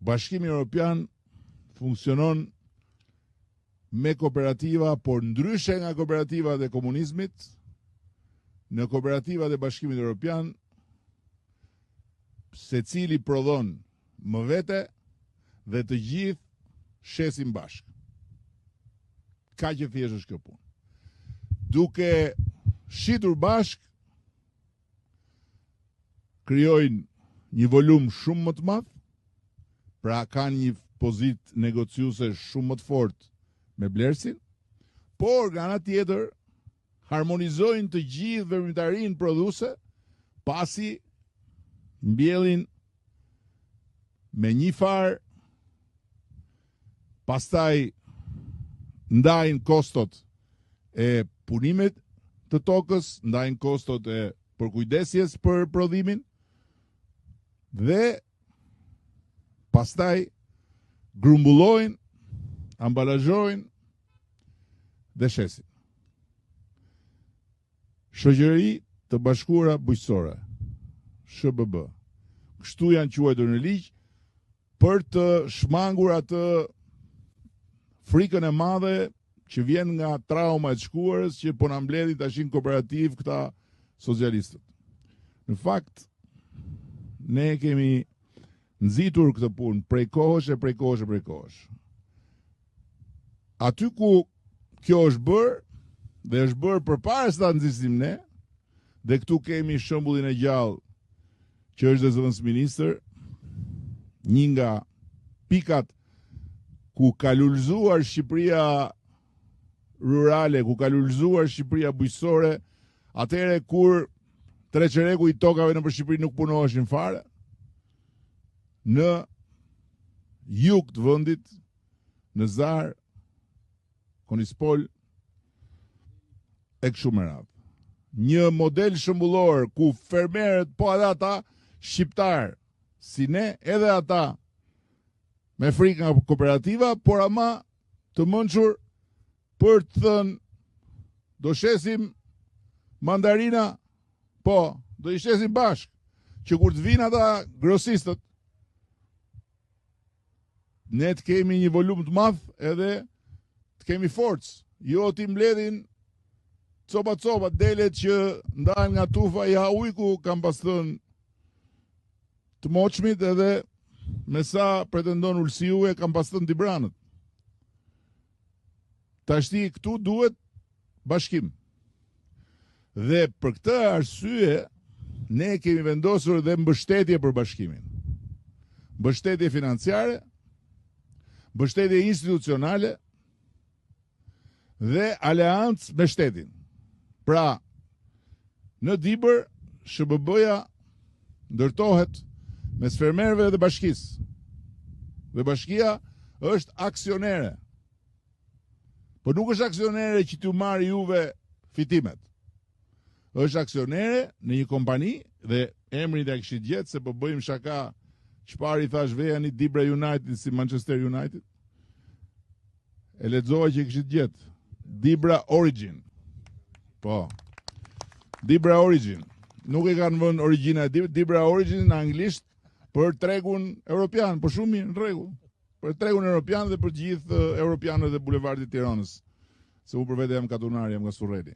Bashkimi Europian funksionon me kooperativa, por ndryshe nga kooperativat e komunizmit, në kooperativat e Bashkimit Europian secili prodhon më vete dhe të gjithë shesin bashkë. Kaq e thjeshtë është kjo punë. Duke shitur bashkë, krijojnë një volum shumë më të madh, pra kanë një pozitë negociuese shumë më të fortë me blerësin, por nga ana tjetër harmonizojnë të gjithë veprimtarinë prodhuese, pasi mbjellin me një farë, pastaj ndajnë kostot e punimit të tokës, ndajnë kostot e përkujdesjes për prodhimin dhe pastaj grumbullojnë, ambalazhojnë dhe shesin. Shoqëri të Bashkuara Bujqësore, SHBB. Kështu janë quajtur në ligj për të shmangur atë frikën e madhe që vjen nga trauma e të shkuarës që po na mbledhin tash në kooperativë këta socialistët. Në fakt, ne kemi nxitur këtë punë prej kohësh e prej kohësh e prej kohësh. Aty ku kjo është bërë dhe është bërë përpara se ta nxisnim ne, dhe këtu kemi shembullin e gjallë që është dhe zëvendësministër, një nga pikat ku ka lulëzuar Shqipëria rurale, ku ka lulëzuar Shqipëria bujqësore, atëherë kur tre çereku i tokave nëpër Shqipëri nuk punoheshin fare, në jug të vendit, në Zarë, Konispol, e kështu me radhë. Një model shembullor ku fermerët, po edhe ata shqiptarë, si ne, edhe ata me frikë nga kooperativa, por ama të mençur për të thënë do shesim mandarina, po, do i shesim bashkë, që kur të vijnë ata grosistët, ne të kemi një volum të madh edhe të kemi forcë, jo t'i mbledhin copa copa delet që ndahen nga tufa i ha ujku, kanë pas thënë të moçmit edhe me sa pretendon Ulsiu e kanë pas thënë dibranët. Tashti këtu duhet bashkim. Dhe për këtë arsye ne kemi vendosur dhe mbështetje për bashkimin. Mbështetje financiare, mbështetje institucionale dhe aleancë me shtetin. Pra, në Dibër, SHBB-ja ndërtohet mes fermerëve dhe bashkisë. Dhe bashkia është aksionere. Po nuk është aksionere që t'ju marrë juve fitimet. Është aksionere në një kompani dhe emrin ia kishit gjetë se po bëjmë shaka çfarë i thashë vejani Dibra United si Manchester United. E lexova që e kishit gjetë. Dibra Origin. Po. Dibra Origin. Nuk e kanë vënë origjina e Dibra, Dibra Origin në anglisht për tregun europian, po shumë mirë, në rregull. Për tregun europian dhe për të gjithë europianët e bulevardit të Tiranës. Se unë për vete jam katunar, jam nga Surreli.